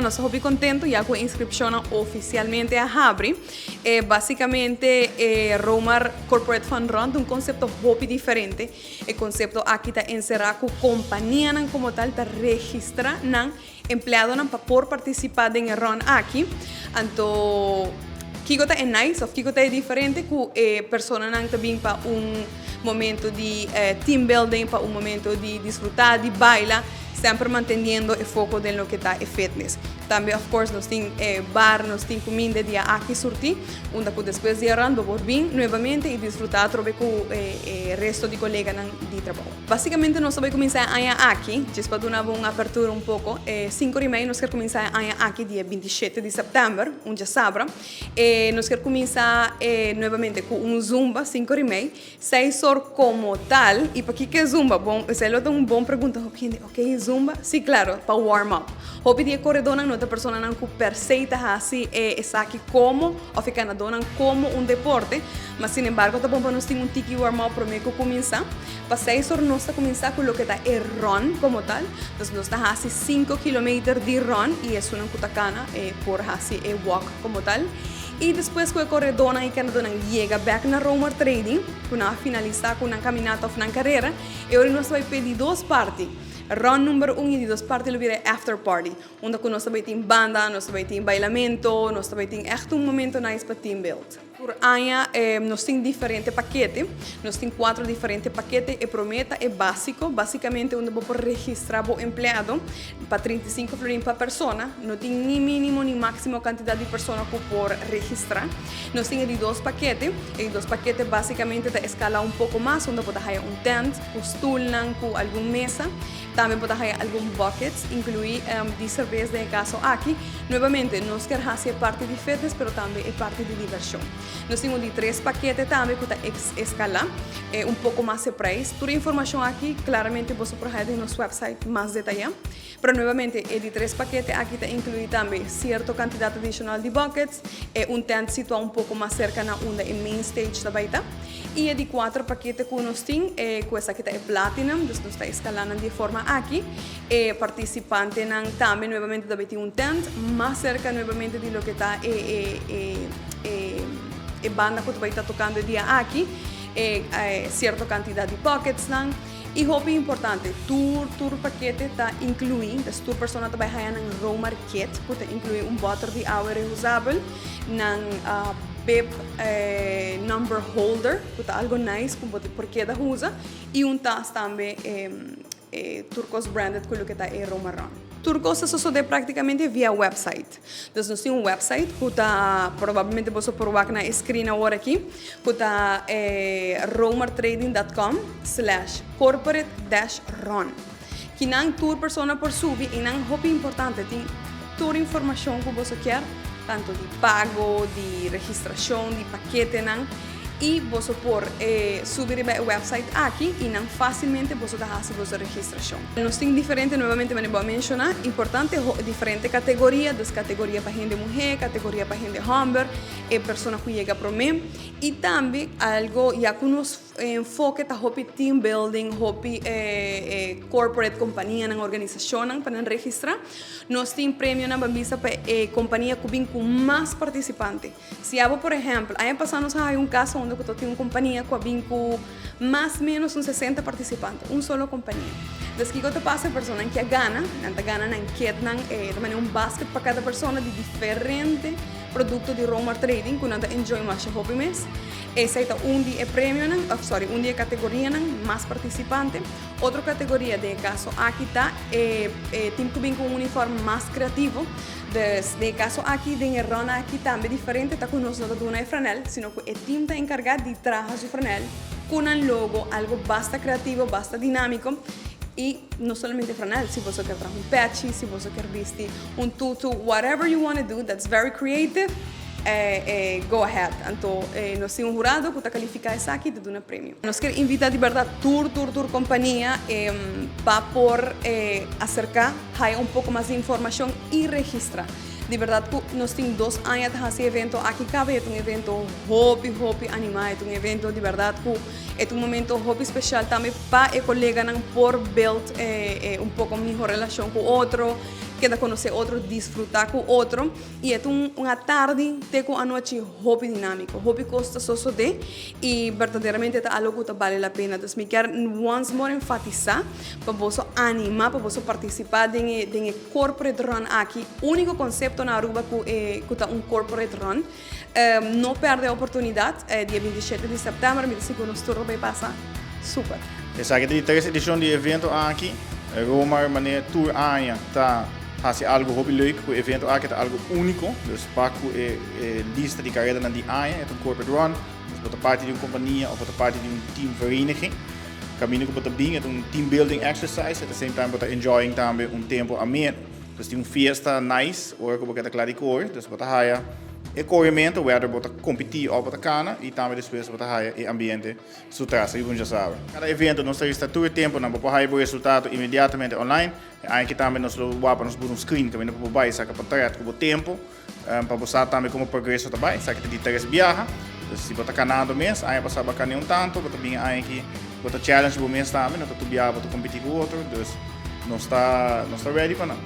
Nos ta hopi contento ya cu inscripcionnan oficialmente a habri. Basicamente e Romar Corporate Fun Run ta un concepto hopi diferente. E concepto aki ta encera cu companianan como tal ta registra nan empleadonan pa por participa den e run aki. Anto kico ta e nice of kico ta e diferente cu e personanan ta bin pa un momento di team building, pa un momento di disfruta, di baila, semper manteniendo e foco den loke ta e fitness. Tambe of course nos tin e bar, nos tin cuminda e dia aki surti, unda cu despues di e run bo por bin nuevamente y disfruta atrobe cu e resto di coleganan di trabou. Basicamente nos ta bay cuminsa e aña aki, djis pa duna bo un apertura un poco, e 5 di mei nos kier cuminsa e aña aki dia 27 di september, un diasabra. E nos kier cuminsa nuevamente cu un zumba 5 di mei, 6 or como tal. Y pakico e zumba? Bon, esey ta un bon pregunta. Ok, zumba? Si, claro, pa warm up. Hopi di e coredonan no ta personanan cu per se ta hasi esaki como of canadonan como un deporte, mas sin embargo ta bon pa nos tin un tiki warm up prome cu cuminsa. Pa 6 or nos ta cuminsa cu loke ta e run como tal. Anto nos ta hasi 5 kilometer di run y esunnan cu ta cana por hasi e walk como tal. Y despues cu e coredonan y canadonan yega back na Romar Trading, cu nan a finalisa cu nan caminata of nan carera, y ora nos ta bay pidi dos parti. Run number 1 y di dos parti lo bira after party, unda cu nos tambe tin banda, nos tambe tin bailamento, nos tambe tin echt un momento nice pa team build. Tur aña nos tin diferente pakete, nos tin cuatro diferente pakete. E prome ta e basico, basicamente unda bo por registra bo empleado pa 35 florin pa persona, no tin ni minimo ni maximo cantidad di persona cu por registra. Nos tin di dos pakete, e di dos pakete basicamente ta escala un poco mas, unda bo ta haya un tent, cu stoelnan, cu algun mesa. Tambe bo ta haya algun buckets, inclui di cerbes den e caso aki. Nuevamente, nos kier haci e parti di fitness, pero tambe e parti di diversion. Nos tin di tres pakete tambe cu ta escala un poco mas e prijs. Tur informacion aki, claramente bo por haya den nos website mas detaya. Pero nuevamente, e di tres pakete aki ta inclui tambe cierto cantidad adicional di buckets, y un tent situa un poco mas cerca na unda e main stage tambe ta. Y e di cuatro pakete cu nos tin, cu esaki ta e platinum, anto nos ta escalando di forma aki. E participantenan tambe nuevamente tambe tin un tent mas cerca nuevamente di loke ta e banda cu ta tocando e dia aki, e cierto cantidad di buckets nan. Y hopi importante, tur pakete ta inclui, dus tur persona tambe haya nan Romar kit, cu ta inclui un bottle di awa reusabel, nan bib number holder, cu ta algo nice, cu por keda usa, y un tas tambe tur cos branded cu loke ta e Romar Run. Tur cos ta sucede practicamente via website. Anto, nos tin un website cu ta probablemente bo por wak na screen awor aki, cu ta romartrading.com/corporate-run. Cu nan tur persona por subi y nan, hopi importante, tin tur informacion cu bo kier, tanto di pago, di registracion, di paketenan, y bo por subi e website aki y nan facilmente bo ta haci bo registracion. Nos tin diferente, nuevamente mi a menciona, importante, diferente categoria, dus categoria pa hende muhe, categoria pa hende homber, y persona cu yega prome, y tambe algo ya cu nos enfoke ta hopi team building, hopi corporate compania nan, organisacion pa nan registra. Nos tin premio nan bambisa pa compania cu bin cu mas participante. Si abo, por ehempel, aña pasa nos a un caso unda cu tin un compania cu a bin cu mas o menos un 60 participante, un solo compania. Dus kico ta pasa, persona cu gana, nan ta gana nan kit nan, tambe un basket pa cada persona di diferente producto di Romar Trading, cu nan ta enjoy mas hopi mes. Esey ta un di e premio nan, oh, sorry, un di e categoria nan, mas participante. Otro categoria den caso aki ta team cu bin cu un uniforme mas creativo. Dus den caso aki, den run aki tambe diferente, ta cu nos no ta duna e franel, sino cu e team ta encarga di traha su franel cu un logo, algo basta creativo, basta dinamico. Y no solamente franel, si bo kier traha un patchy, si bo kier bisti un tutu, whatever you want to do that's very creative, go ahead. Anto, nos tin un hurado cu ta califica esaki y duna premio. Nos kier invita di berdad tur compania pa por acerca, haya un poco mas di informacion y registra. Di berdad, nos tin 2 aña di e evento aki caba, ta un evento hopi, hopi anima, ta un evento di berdad cu ta un momento hopi special tambe pa e coleganan por build un poco miho relacion cu otro. Keda conoce otro, disfruta cu otro y e ta un atardi te cu anochi hopi dinamico, hopi cos ta sosode y berdaderamente ta algo cu ta bale la pena. Dus mi kier once more enfatisa pa boso anima, pa boso participa den e corporate run aki, unico concepto na Aruba cu ta un corporate run. No perde e oportunidad, dia 27 di september, mi ta sigur nos tur lo bay pasa super. Esaki ta di tres edicion di e evento aki. Romar manera tur aña ta haci algo hopi leuk cu e evento aki, ta algo unico. Dus pa cu e lista di caredanan di aña, e ta un corporate run. Dus bo ta parti di un compania of bo ta parti di un teamvereniging. Caminda cu bo ta bin, e ta un team building exercise, at the same time bo ta enjoying tambe un tempo ameno. Dus tin un fiesta nice ora cu bo keda cla di core. Dus bo ta haya e coremento, whether bo ta competi of bo ta cana, y tambe despues bo ta haya e ambiente su tras, riba un djasabe. Cada evento nos ta registra tur e temponan, bo por haya bo resultado inmediatamente online. E aña aki tambe nos lo wak pa nos pone un screen caminda pa bo bay saca portret cu bo tempo, pa bo sa tambe como progreso ta bay. Esaki ta di tres biaha. Dus si bo ta canando mes, aña pasa bo a cana un tanto, bo ta bin e aña aki bo ta challenge bo mes tambe, no ta tur biaha bo ta competi cu otro, dus nos ta ready pa nan.